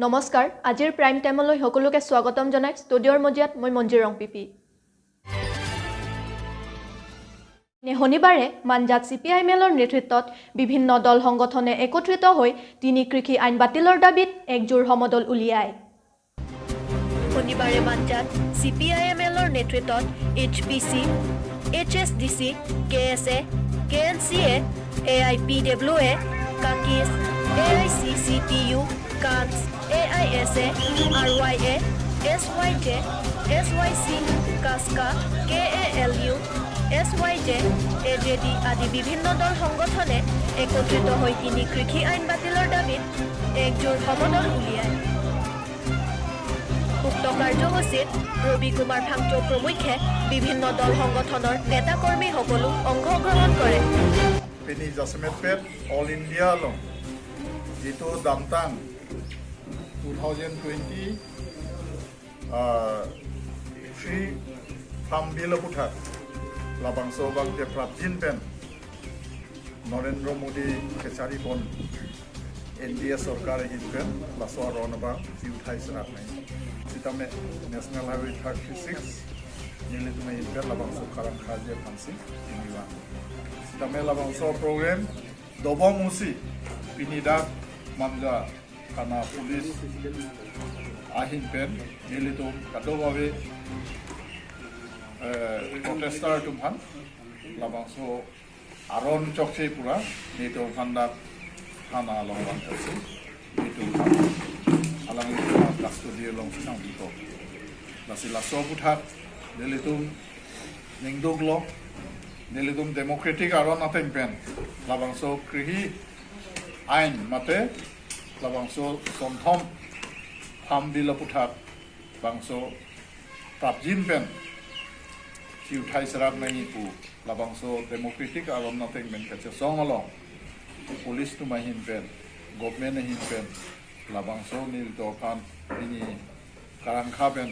নমস্কাৰ, আজিৰ প্ৰাইম টাইমলৈ সকলোকে স্বাগতম জনাই ষ্টুডিঅ'ৰ মজিয়াত মই মঞ্জিৰ ৰংপিপি। শনিবাৰে মাঞ্জাত চিপিআইএমএলৰ নেতৃত্বত বিভিন্ন দল সংগঠনে একত্ৰিত হৈ তিনি কৃষি আইন বাতিলৰ দাবীত একজোৰ সমদল উলিয়ায়। শনিবাৰে মাঞ্জাত চিপিআইএমএলৰ নেতৃত্বত HPC, HSDC, KSA, KNCA, AIPWA, কাকিছ, AICCTU, কান্স, AISA, RYA, SYJ, SYC, কাস্কা, KALU, SYJ, AJD আদি বিভিন্ন দল সংগঠনে একত্ৰিত হৈ তিনি কৃষি আইন বাতিলৰ দাবীত একজোৰ সমদল উলিয়ায়। উক্ত কাৰ্যসূচীত ৰবি কুমাৰ ফাংচৌ প্ৰমুখ্যে বিভিন্ন দল সংগঠনৰ নেতাকৰ্মীসকলো অংশগ্ৰহণ কৰে। Pini Jasemetpet All India long যিটো দামটাং 2023 farm bill puthak labangso bangte prabjin pen Narendra Modi khechari pon NDA সরকার হিনপেন laso aronaba jiu thai srak nai sitame National Highway 36 nili tume hinpen labangso karang khaje phansi iniwa sitame labangso program dobomusi pinida mamja kana police ahin pen nilitum kadobawe protester tumhan labangso aron chokche pura nito khanda thana long kasi nito alang custody long sinang dito lasi laso putha nilitum ningdog lo nilitum democratic aron ateng pen labangso krihi আইন মাতে লাবাংso সন্থম farm bill পুথাক বাংso prabjin pen siu thai sarap nai pu labangso democratic aron nateng men kache song along police tu mahin pen government hin pen labangso nil to phan ini karangkha pen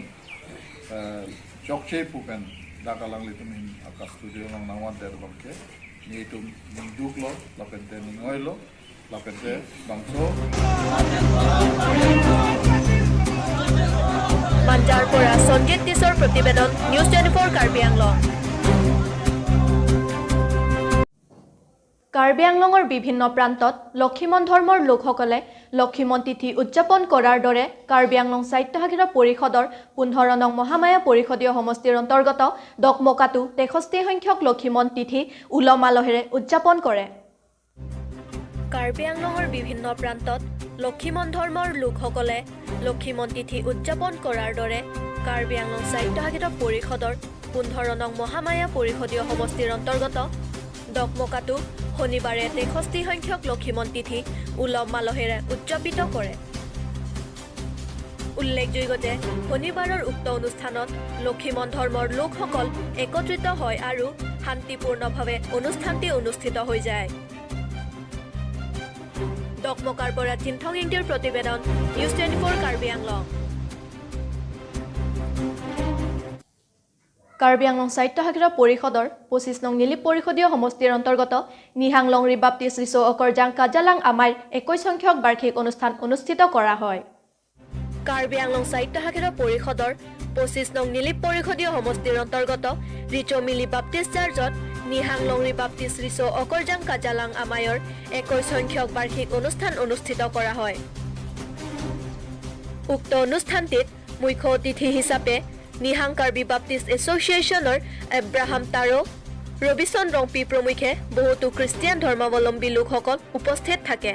chokche pu pen dakalang litum hin custody long nangwan der bangke ni tum ningduk lo lapente ningoi lo lapente bangso। Manjhar পৰা সঞ্জিত তিছৰ প্ৰতিবেদন, news 24 Karbi Anglong. Karbi আংলঙৰ বিভিন্ন প্ৰান্তত লক্ষীমন ধৰ্মৰ লোকসকলে লক্ষীমন তিথি উদযাপন কৰাৰ দৰে কাৰ্বি আংলং স্বায়ত্তশাসিত পৰিষদৰ 15 নং মহামায়া পৰিষদীয় সমষ্টিৰ অন্তৰ্গত দকমকাটো 63 সংখ্যক লক্ষীমন তিথি উলহ মালহেৰে উদযাপন কৰে। কাৰ্বি আংলঙৰ বিভিন্ন প্ৰান্তত লক্ষীমন ধৰ্মৰ লোকসকলে লক্ষীমন তিথি উদযাপন কৰাৰ দৰে কাৰ্বি আংলং স্বায়ত্তশাসিত পৰিষদৰ 15 নং মহামায়া পৰিষদীয় সমষ্টিৰ অন্তৰ্গত দকমকাটো শনিবাৰে 63 সংখ্যক লক্ষীমন তিথি উলহ মালহেৰে উদযাপিত কৰে। উল্লেখযোগ্য যে শনিবাৰৰ উক্ত অনুষ্ঠানত লক্ষীমন ধৰ্মৰ লোকসকল একত্ৰিত হয় আৰু শান্তিপূৰ্ণভাৱে অনুষ্ঠানটি অনুষ্ঠিত হৈ যায়। দকমকাৰ পৰা চিন্থং ইংটিৰ প্ৰতিবেদন, নিউজ 24 কাৰ্বি আংলং। কাৰ্বি আংলং স্বায়ত্তশাসিত পৰিষদৰ 25 নং নীলিপ পৰিষদীয় সমষ্টিৰ অন্তৰ্গত নিহাংলং ৰিবাপ্তিছ ৰিচৌ অকৰজাং কাজালাং আমাইৰ 21 সংখ্যক বাৰ্ষিক অনুষ্ঠান অনুষ্ঠিত কৰা হয়। কাৰ্বি আংলং স্বায়ত্তশাসিত পৰিষদৰ 25 নং নীলিপ পৰিষদীয় সমষ্টিৰ অন্তৰ্গত ৰিচৌমিলি বাপ্তিষ্ট চাৰ্চত নিহাংলং ৰিবাপ্তিছ ৰিচৌ অকৰজাং কাজালাং আমায়ৰ 21 সংখ্যক বাৰ্ষিক অনুষ্ঠান অনুষ্ঠিত কৰা হয়। উক্ত অনুষ্ঠানটিত মুখ্য অতিথি হিচাপে নিহাং কাৰ্বি বাপ্তিষ্ট এছ'চিয়েশ্যনৰ এব্ৰাহাম তাৰো, ৰবিচন ৰংপি প্ৰমুখ্যে বহুতো খ্ৰীষ্টিয়ান ধৰ্মাৱলম্বী লোকসকল উপস্থিত থাকে।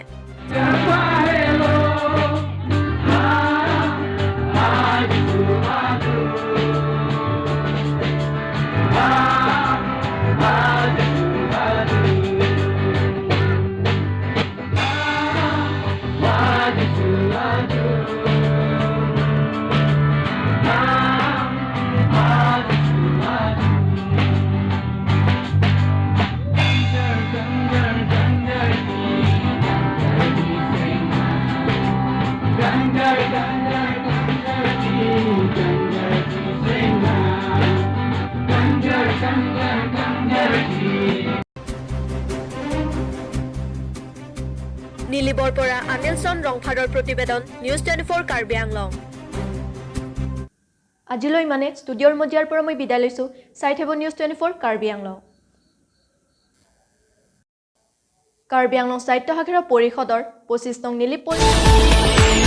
নিলিবৰ পৰা আনিলচন ৰংফাৰৰ প্ৰতিবেদন, নিউজ 24 কাৰ্বি আংলং। আজিলৈ মানে ষ্টুডিঅ'ৰ মজিয়াৰ পৰা মই বিদায় লৈছোঁ। চাই থাকিব নিউজ 24 কাৰ্বি আংলং। কাৰ্বি আংলং স্বায়ত্তশাসিত পৰিষদৰ 25 নং নিলিপ পৰিষদ